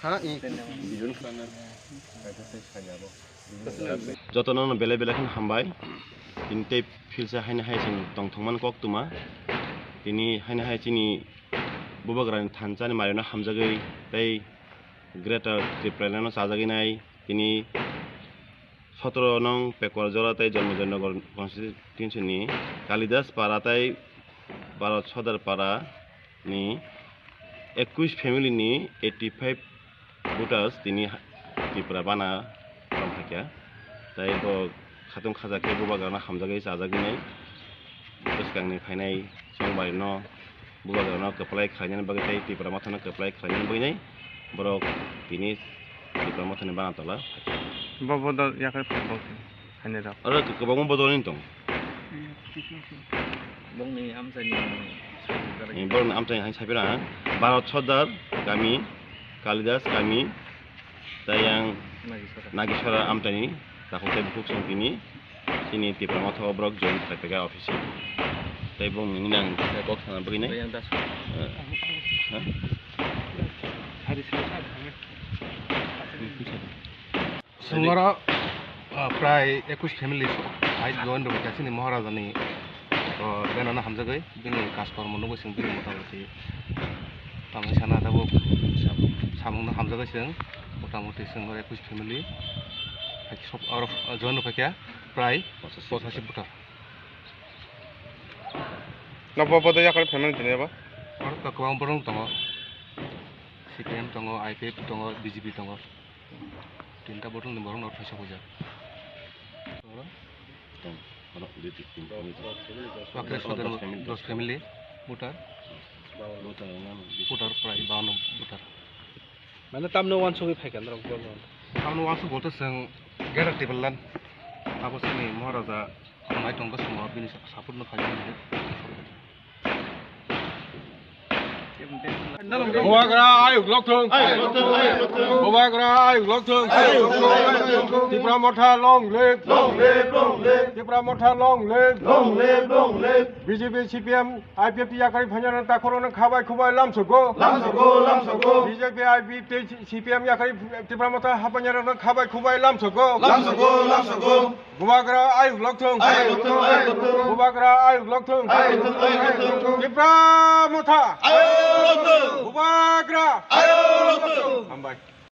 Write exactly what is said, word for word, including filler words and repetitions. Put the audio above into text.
Ha, i. Jotono belai belai kheno hambai. Tini tei philsa haino hai chwng tongthokmani koktwma. Tini haino hai chini Bubagrani thansa ni marino hamjagwi tei Greater Tipraland no chajagwi nai. Tini sotoro nong Pekwarjora tei Janmajannagar constituency ni Kalidas Para tei Bharat Sodar Para ni ekush family ni eighty five voters tini Tripura bana rom hakya. Tai bo khatung khaja khe Bubagrano hamjagwi chajagwi nai. Bwskangni phainai chongbai no Bubagrano kwplai khlainani bagwi tei Tipra Mothano kwplai khlainani bagwi nai borok tini Tipra Mothani bana tola. Bo bodol yakhai phai bo hainai rok. Oro kwbangma bodol ni tong. Bongni amchaini Eh, borokni amchaini hai saipira, Bharat Sodar kami, Kalidas kami, tei yang Nagisora. Nagisora amchaini takhuk tei bukhuk song tini chini Tipra Motha o borok join khlai paikha office. Tei borokni nini ang kisa kok sana bagwi nai. Tei yang das. Eh, ha? Sari, sari, sari. Chwng oro, ah, prai ekush family hai join rwbaikha chini Maharajani, oh, benano hamjagwi bini kajkormo nugwi chwng bini motamoti tangwi sana tabuk samungno hamjagwi chwng motamoti chwng oro ekush family hai sob oro join rwbaikha prai pochashi voter. Nobo bodo yakarwi phaimani tini abo? Oro to kwbang borok tongo, C P M tongo, I P F tongo, B J P tongo. Tinta bodol ni borok no thangsa puja. Oro? Tong, oro, dui, tin, tin, tin. Wakre sodor dos family. Dos family, voter. Voter, ano, voter prai bawan voter. Mane tamno wansugwi phaikha norok borok? Tamno wansuk bolte chwng Greater Tipraland. Abo chini Maharaja nai tongkha chwngno bini support no khainai. Bubagra ayuk lokthung. Bubagra ayuk lokthung. Tipra Motha long live. Long live, long live. Tipra Motha long live. Long live, long live. B J P, C P M, I P F T yakarwi phainai takhorokno khabai khubai lamsogo. Lamsogo, lamsogo. B J P, I P F T, C P M yakarwi Tipra Motha hapainarokno khabai khubai lamsogo. Lamsogo, lamsogo. Bubagra ayuk lokthung. Ayuk lokthung, ayuk lokthung. Bubagra ayuk lokthung. Ayuk lokthung, ayuk lokthung. Tipra Motha. Ayuk lokthung. Bubagra. Ayuk lokthung. Hambai.